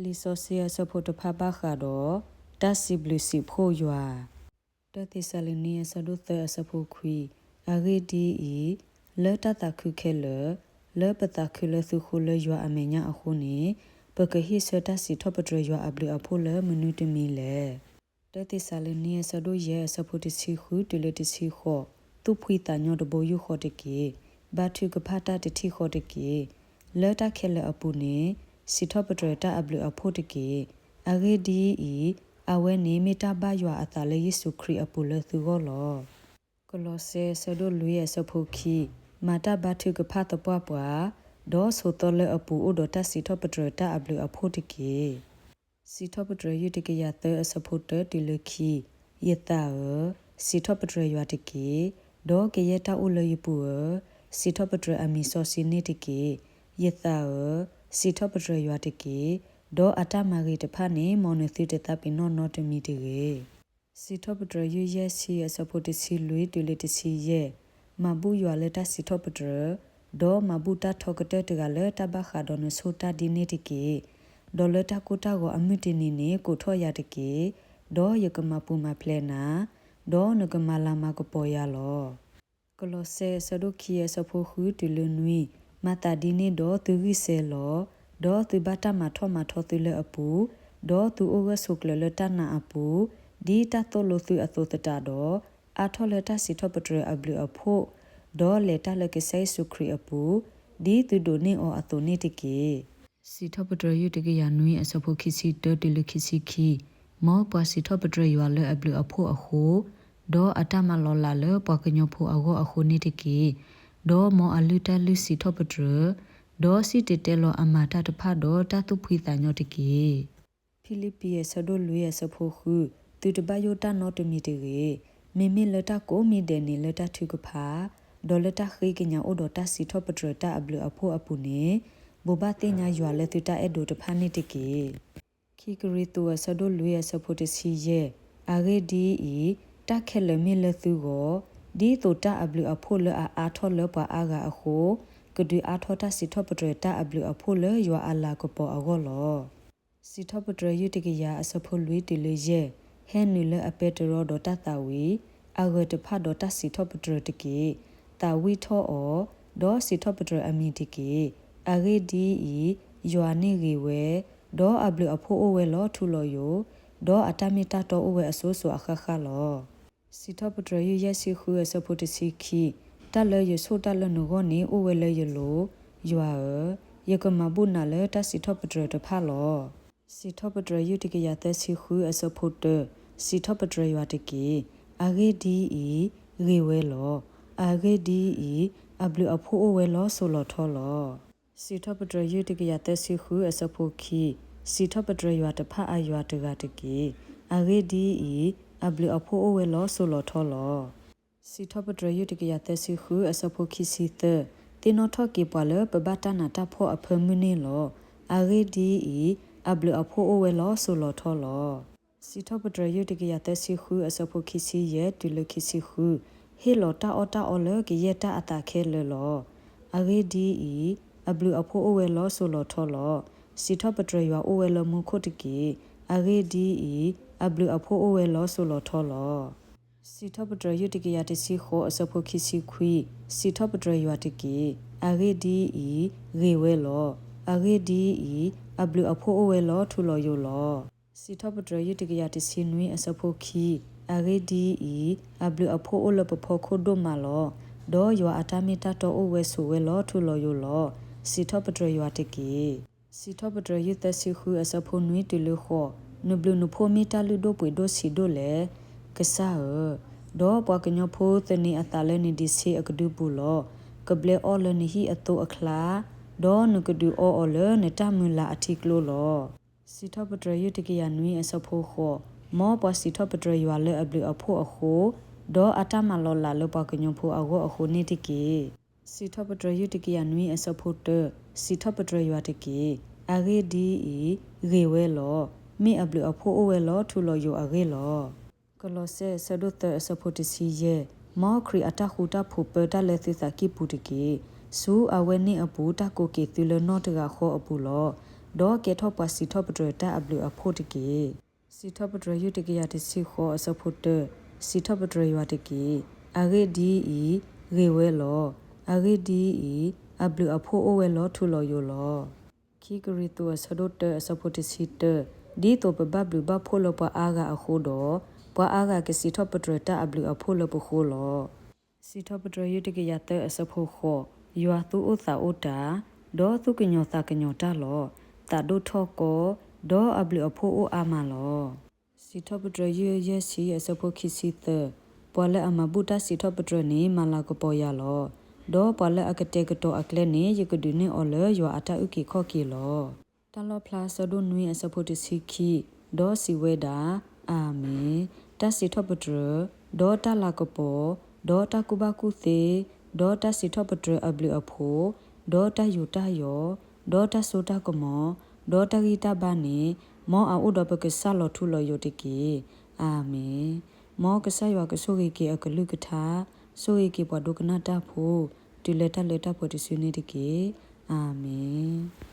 လံာ်စီဆှံအဆၢဖိတဖၣ်ဘၣ်ဃးဒီး တၢ်စံးဘျုးစံးဖှိၣ်ယွၤ. တၢသ့းစၤလနံအဆၢဒိၣ်သၢအဆၢဖိခွံ, အဂ့ၢ်ဒ်အံၤ, လၢတၢ်သးခုခဲလၢာ်, လၢပသးခုလၢသုဃိလၢယွၤအမဲာ်ညါအဃိန့ၣ်, ပကဟ့ၣ်ဆၢတၢ်စံးထီၣ်ပတြၢၤယွၤအဘျုးအဖှိၣ်လၢမနုၤတမံၤလဲၣ်. တၢသ့းစၤလနံအဆၢဒိၣ်ယဲၢ်အဆၢဖိတဆံဃုတုၤလၢတဆံဃိး, သူၣ်ဖှံသးညီတဘိယူၢ်ဃီတက့ၢ်. ဘါထုကဖၣ်တၢ်တထံၣ်ဃီတက့ၢ်. လၢတၢ်ခဲလၢာ်အပူၤန့ၣ်, စံးထီၣ်ပတြၢၤတၢ်အဘျုးအဖှိၣ်တက့ၢ်. အဂ့ၢ်ဒ်အံၤ, အဝဲန့ၣ်မ့ၢ်တၢ်ဘၣ်ယွၤအသးလၢယ့ၣ်ၡူးခရံာ်အပူၤလၢသုဂီၢ်လီၤ. ကလီးစဲအဆၢဒိၣ်လွံၢ်အဆၢဖိခံ, မၤတၢ်ဘါထုကဖၣ်သပှၢ်ပှၤ, ဒီးဆိးသီလၢအပူၤအိၣ်ဒီးတၢ်စံးထီၣ်ပတြၢၤတၢ်အဘျုးအဖှိၣ်တက့ၢ်. စံးထီၣ်ပတြၢၤယုၢ်တကယၤသၢအဆၢဖိတၢတုၤလၢခံ, ယသးဧၢ, စံးထီၣ်ပတြၢၤယွၤတက့ၢ်. ဒီးကယဲၢ်တၢ်အိၣ်လၢယပူၤဧၢ, စံးထီၣ်ပတြၢၤအမံၤစီဆှံန့ၣ်တက့ၢ်. ယသးဧၢ, စံးထီၣ်ပတြၢၤယွၤတက့ၢ်. ဒီးအတၢ်မၤဂ့ၤတဖၣ်န့ၣ် မ်နသုတသးပ့ၤနီၣ်နီတမံၤတဂ့ၤ. စံးထီၣ်ပတြၢၤယုၢ်ယဲၢ်ဆံအဆၢဖိတဆံလွံၢ်တုၤလၢတဆံယဲၢ်, မၤဘူၣ်ယွၤလၢတၢ်စံးထီၣ်ပတြၢၤ, ဒီးမၤဘူၣ်တၢ်ထီကတၢၢ်တဂၤလၢတၢ်ဘၣ်ဃးဒီးနဆိၣ်တၢ်ဒ်န့ၣ်တက့ၢ်. ဒီးလၢတၢ်ကိၢ်တၢ်ဂီၤအမုၢ်တနံၤန့ၣ် ကိးထီၣ်ယၤတက့ၢ်. ဒီးယကမၤပူၤမၤဖျဲးနၤ, ဒီးနကမၤလၤမၤကပီၤယၤလီၤ. ကလီးစဲအဆၢဒိၣ်ခံအဆၢဖိဃုတုၤလၢနွံ, မၤသးဒ်န့ၣ်ဒီးသုဂံၢ်စဲၤလီၤ. ဒီးသုဘၣ်တၢ်မၤထီၣ်မၤထီသုလၢအပူၤ, ဒီးသုအိၣ်ဂၢၢ်ဆိးကျၢၤလၢတၢ်နာ်အပူၤ, ဒ်တၢ်သိၣ်လိသုအသိးသတးဒီး, အါထီၣ်လၢတၢ်စံးထီၣ်ပတြၢၤအဘျုးအဖှိၣ်, ဒီးလဲၤတၢ်လၢကစၢ်ယ့ၣ်ၡူးခရံာ်အပူၤ, ဒ်သုဒိးန့ၢ်အီၤအသိးန့ၣ်တက့ၢ်. စံးထီၣ်ပတြၢၤယုၢ်တကယၤနွံအဆၢဖိခံဆံတၢတုၤလၢခံဆံခံ, မ်ပှၤစံးထီၣ်ပတြၢၤယွၤလၢအဘျုးအဖှိၣ်အဃိ, ဒီးအတၢ်မၤလီၤလးလၢပှၤကညီဖိအဂီၢ်အဃိန့ၣ်တက့ၢ်. ဒီးမ်အလုၢ်တၢ်လုၢ်စံးထီၣ်ပတြၢၤ, ဒီးစံၣ်တဲၤတဲလီၤအမၤတၢ်တဖၣ်ဒီးတၢ်သူၣ်ဖှံသးညီတက့ၢ်. ဖံလံးပံၤအဆၢဒိၣ်လွံၢ်အဆၢဖိဃု, သုတဘၣ်ယိၣ်တၢ်နီတမံၤတဂ့ၤ. မ့မ့ၢ်လၢတၢ်ကိးမံၤဒဲးန့ၣ်လၢတၢ်ထုကဖၣ်, ဒီးလၢတၢ်ဃ့ကညးအိၣ်ဒီးတၢ်စံးထီၣ်ပတြၢၤတၢ်အဘျုးအဖှိၣ်အပူၤန့ၣ်, ဘိးဘၣ်သ့ၣ်ညါယွၤလၢသုတၢ်အဲၣ်ဒိးတဖၣ်န့ၣ်တက့ၢ်. ခံကရံၣ်သူးအဆၢဒိၣ်လွံၢ်အဆၢဖိတဆံယဲၢ်, အဂ့ၢ်ဒ်အံၤ, တၢ်ခဲလၢာ်မ့ၢ်လၢသုဂီၢ်, ဒ်သိးတၢ်အဘျုးအဖှိၣ်လၢအအါထီၣ်လၢပှၤအါဂၤအဃိ, ကဒုးအါထီၣ်တၢ်စံးထီၣ်ပတြၢၤတၢ်အဘျုးအဖှိၣ်လၢယွၤအလၤကပီၤအဂီၢ်လီၤ. စံးထီၣ်ပတြၢၤယုၢ်တကယၤအဆၢဖိလွံၢ်တုၤလၢယဲၢ်, ဟဲနုာ်လၢအပဲတြီဒီးတၢ်သးဝံၣ်, အဂၢၢ်တဖၣ်ဒီးတၢ်စံးထီၣ်ပတြၢၤတက့ၢ်. သးဝံၣ်ထီၣ်အီၤ, ဒီးစံးထီၣ်ပတြၢၤအမံၤတက့ၢ်. အဂ့ၢ်ဒ်အံၤ, ယွၤန့ၣ်ဂ့ၤဝဲ, ဒီးအဘျုးအဖှိၣ်အိၣ်ဝဲလီၤထူလီၤယိာ်, ဒီးအတၢ်မ့ၢ်တၢ်တီအိၣ်ဝဲအစိၤစိၤအဃၣ်ဃၣ်လီၤ. စံးထီၣ်ပတြၢၤယုၢ်ယဲၢ်ဆံဃုအဆၢဖိတဆံခံ, တၢ်လၢယဆိၣ်တၢ်လၢနဂီၢ်န့ၣ်အိၣ်ဝဲလၢယလိၤ, ယွၤဧၢ, ယကမၤဘူၣ်နၤလၢတၢ်စံးထီၣ်ပတြၢၤတဖၣ်လီၤ. စံးထီၣ်ပတြၢၤယုၢ်တကယၤသၢဆံဃုအဆၢဖိတၢ, စံးထီၣ်ပတြၢၤယွၤတက့ၢ်. အဂ့ၢ်ဒ်အံၤ, ဂ့ၤဝဲလီၤ. အဂ့ၢ်ဒ်အံၤ, အဘျုးအဖှိၣ်အိၣ်ဝဲလီၤစိၤလီၤထီလီၤ. စံးထီၣ်ပတြၢၤယုၢ်တကယၤသၢဆံဃုအဆၢဖိခံ, စံးထီၣ်ပတြၢၤယွၤတဖၣ်အယွၤတဂၤတက့ၢ်. အဂ့ၢ်ဒ်အံၤ, အဘျုးအဖှိၣ်အိၣ်ဝဲလီၤစိၤလီၤထီလီၤ. စံးထီၣ်ပတြၢၤယုၢ်တကယၤသၢဆံဃုအဆၢဖိခံဆံသၢ, သ့ၣ်နီၣ်ထီၣ်က့ၤပှၤလၢပဘၣ်တၢ်နးတၢ်ဖှီၣ်အဖၢမုၢ်န့ၣ်လီၤ. အဂ့ၢ်ဒ်အံၤ, အဘျုးအဖှိၣ်အိၣ်ဝဲလီၤစိၤလီၤထီလီၤ. စံးထီၣ်ပတြၢၤယုၢ်တကယၤသၢဆံဃုအဆၢဖိခံဆံယဲၢ်တုၤလၢခံဆံဃု, ဟ့ၣ်လီၤတၢ်အီၣ်တၢ်အီလၢကယဲၢ်တၢ်အသးခဲလၢာ်လီၤ. အဂ့ၢ်ဒ်အံၤ, အဘျုးအဖှိၣ်အိၣ်ဝဲလီၤစိၤလီၤထီလီၤ. စံးထီၣ်ပတြၢၤယွၤအိၣ်ဝဲလၢမူခိၣ်တက့ၢ်. အဂ့ၢ်ဒ်အံၤ, အဘျုးအဖှိၣ်အိၣ်ဝဲလီၤစိၤလီၤထီလီၤ. စံးထီၣ်ပတြၢၤယုၢ်တကယၤတဆံဃိးအဆၢဖိခံဆံခွံ, စံးထီၣ်ပတြၢၤယွၤတက့ၢ်. အဂ့ၢ်ဒ်အံၤ, ဂ့ၤဝဲလီၤ. အဂ့ၢ်ဒ်အံၤ, အဘျုးအဖှိၣ်အိၣ်ဝဲလီၤထူလီၤယိာ်လီၤ. စံးထီၣ်ပတြၢၤယုၢ်တကယၤတဆံနွံအဆၢဖိခံ, အဂ့ၢ်ဒ်အံၤ, အဘျုးအဖှိၣ်အိၣ်လၢပဖီခိၣ်ဒိၣ်မးလီၤ. ဒီးယွၤအတၢ်မ့ၢ်တၢ်တီအိၣ်ဝဲဆိးဝဲလီၤထူလီၤယိာ်လီၤ. စံးထီၣ်ပတြၢၤယွၤတက့ၢ်. စံးထီၣ်ပတြၢၤယုၢ်သၢဆံဃုအဆၢဖိနွံတုၤလၢဃိး, နဘျုးနဖှိၣ်မ့ၢ်တၢ်လုၢ်ဒိၣ်ပှ့ၤဒိၣ်ဆံးဒိၣ်လဲၣ်. ကစၢ်ဧၢ, ဒီးပှၤကညီဖိသန့ၤအသးလၢနဒံးဆ့အကဒုပူၤလီၤ. ကဘျဲအီၣ်လၢနဟံၣ်အသိအချါ, ဒီးနကဒုးအီအီၤလၢနတၢ်မုၢ်လၢ်အထံကျိလီၤ. စံးထီၣ်ပတြၢၤယုၢ်တကယၤနွံအဆၢဖိဃိး, မ်ပှၤစံးထီၣ်ပတြၢၤယွၤလၢအဘျုးအဖှိၣ်အဃိ, ဒီးအတၢ်မၤလီၤလးလၢပှၤကညီဖိအဂီၢ်အဃိန့ၣ်တက့ၢ်. စံးထီၣ်ပတြၢၤယုၢ်တကယၤနွံအဆၢဖိတၢ, စံးထီၣ်ပတြၢၤယွၤတက့ၢ်. အဂ့ၢ်ဒ်အံၤ, ဂ့ၤဝဲလီၤ. မ့ၢ်အဘျုးအဖှိၣ်အိၣ်ဝဲလီၤထူလီၤယိာ်အဂ့ၢ်လီၤ. ကလီးစဲအဆၢဒိၣ်သၢအဆၢဖိတဆံယဲၢ်, မ်ခရံာ်အတၢ်ဃူတၢ်ဖိးပၢတၢ်လၢသုသးကံၢ်ပူၤတက့ၢ်. ဆူအဝဲန့ၣ်အပူၤတၢ်ကိးက့ၤသုလၢနီၢ်တဂၤဃီအပူၤလီၤ. ဒီးကဲထီၣ်ပှၤစံးထီၣ်ပတြၢၤတၢ်အဘျုးအဖှိၣ်တက့ၢ်. စံးထီၣ်ပတြၢၤယုၢ်တကယၤတဆံဃိးအဆၢဖိတၢ, စံးထီၣ်ပတြၢၤယွၤတက့ၢ်. အဂ့ၢ်ဒ်အံၤ, ဂ့ၤဝဲလီၤ. အဂ့ၢ်ဒ်အံၤ, အဘျုးအဖှိၣ်အိၣ်ဝဲလီၤထူလီၤယိာ်လီၤ. ခံကရံၣ်သူးအဆၢဒိၣ်တၢအဆၢဖိတဆံတၢ, ဒ်သိးပဘၣ်ဘျုးဘၣ်ဖှိၣ်လၢပှၤအါဂၤအဃိဒီး, ပှၤအါဂၤကစံးထီၣ်ပတြၢၤတၢ်အဘျုးအဖှိၣ်လၢပဃိလီၤ. စံးထီၣ်ပတြၢၤယုၢ်တကယၤသၢအဆၢဖိဃိး, ယွၤသူၣ်အိၣ်သးအိၣ်တၢ်, ဒီးသူၣ်ကညီၤသးကညီၤတၢ်လီၤ. သးဒိၣ်ထီၣ်ကီ, ဒီးအဘျုးအဖှိၣ်အိၣ်အါမးလီၤ. စံးထီၣ်ပတြၢၤယုၢ်ယဲၢ်ဆံအဆၢဖိခံဆံသၢ, ပှၤလၢအမၤဘူၣ်တၢ်စံးထီၣ်ပတြၢၤန့ၣ် မၤလၤကပီၤယၤလီၤ. ဒီးပှၤလၢအကတဲာ်ကတီၤအကျဲန့ၣ် ယကဒုးနဲၣ်အီၤလၢယွၤအတၢ်အုၣ်က့ၤခီၣ်က့ၤလီၤ. တၢ်လီၣ်ဖျါအဆၢဒိၣ်နွံအဆၢဖိတဆံခံ, ဒီးစံးဝဲဒၣ်, အၤမ့ၣ်. တၢ်စံးထီၣ်ပတြၢၤ, ဒီးတၢ်လၤကပီၤ, ဒီးတၢ်ကူၣ်ဘၣ်ကူၣ်သ့, ဒီးတၢ်စံးထီၣ်ပတြၢၤအဘျုးအဖှိၣ်, ဒီးတၢ်ယူးတၢ်ယီၣ်, ဒီးတၢ်စိတၢ်ကမီၤ, ဒီးတၢ်ဂံၢ်တၢ်ဘါန့ၣ်, မ်အအိၣ်ဒီးပကစၢ်လီၤထူလီၤယိာ်တက့ၢ်. အၤမ့ၣ်. မ်ကစၢ်ယွၤကဆိၣ်ဂ့ၤက့ၤအကလုၢ်ကထါ, ဆိၣ်ဂ့ၤက့ၤပှၤဒိကနၣ်တၢ်ဖိ, တုၤလၢတၢ်လၢတၢ်ပှဲၤတစုန့ၣ်တက့ၢ်. အၤမ့ၣ်.